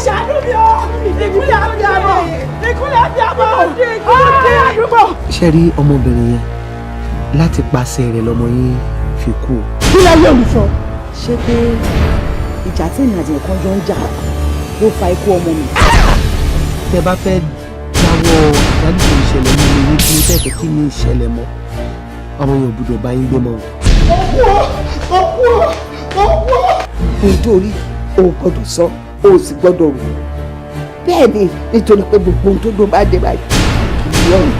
Ṣàánú mi o, ìkúlẹ̀ àbíàmọ̀, ìkúlẹ̀ àbíàmọ̀, àdúgbò. Ṣé rí ọmọbìnrin yẹn, láti pàṣẹ rẹ̀ lọmọ yín fi kú o. Kí láyé òun sọ? Ṣé pé ìjà tí èmi àti nǹkan jọ ń jà ló fa ikú ọmọ mi? Tẹ bá fẹ́ jáwọ́ àjálù tó ń ṣẹlẹ̀ nínú yín, kí ló tẹ̀ fẹ́ kí ní ìṣẹ̀lẹ̀ mọ́, ọmọ yẹn ò gbọ́dọ̀ bá yín gbé mọ́ o. Òkú o, òkú o, òkú o. Nítorí o ò gbọ́dọ̀ sọ, o ò sì gbọ́dọ̀ rò bẹ́ẹ̀ ni, nítorí pé gbogbo ohun tó dó bá dé báyìí lọ́rùn.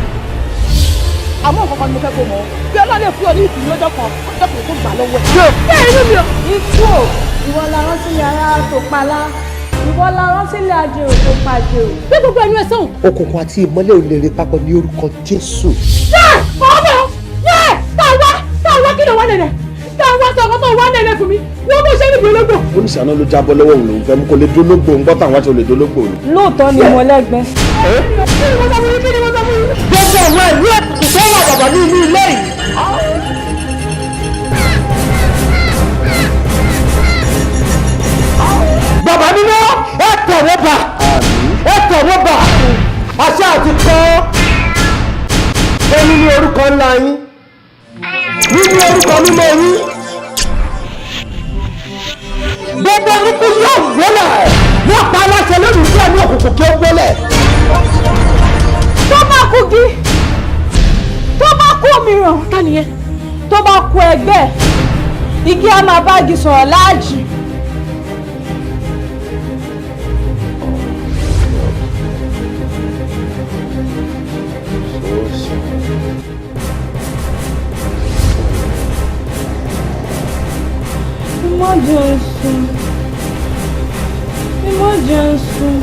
Àmọ́ nǹkan kan ni mo fẹ́ kó mọ̀, bí Ọlọ́run lè fún ọ ní ìtùnú lọ́jọ́ kan, ọjọ́ kan tó gbà lọ́wọ́ ẹ̀. Bẹ́ẹ̀ inú mi ò. Ikú o, ìwọ la rán sílé ara tó palá, ìwọ la rán sílé ajérò tó pàjérò. Bí gbogbo ẹnu ẹ sọ̀hún. Òkùnkùn àti ìmọ́lẹ̀ ò lè rìn papọ̀ ní orúkọ Jésù. Yẹ ọmọ yẹ, tá a wá, tá a wá, kí ló wá nẹ̀nẹ̀, tá a wá sọ̀rọ̀ tó wá nẹ̀nẹ̀ fún mi, wọ́n bó ṣe níbi ológbò. Oníṣàánú ló jábọ́ lọ́wọ́ òun, lòun fẹ́ mú kó lè dólógbò ń gbọ́ táwọn àti olè dólógbò ni. Lóòótọ́ ni mo lẹ́gbẹ́. Kí ni mo sọ fún yín? Kí ni mo sọ fún yín? Gbogbo àwọn ìlú ẹ̀kú tó wà bàbá ní inú ilé yìí. Bàbá mímọ́, ẹ tẹ̀ wọ́n bà, ẹ tẹ̀ wọ́n bà, àṣà àti kọ́ ẹni ní orúkọ ńlá yín, nínú orúkọ mímọ́ yín. Gbogbo orúkọ yóò wọlé, wọ́n pa aláṣẹ lónìí sí ẹ̀mí òkùnkùn kí ó wọlé. Tó bá kú gí, tó bá kú òmíràn, Ta nìyẹn? tó bá kú ẹgbẹ́, igi á máa bá igi sọ̀rọ̀ láàjì. Ẹ má jẹ́ n sùn. Ẹ má jẹ́ n sùn.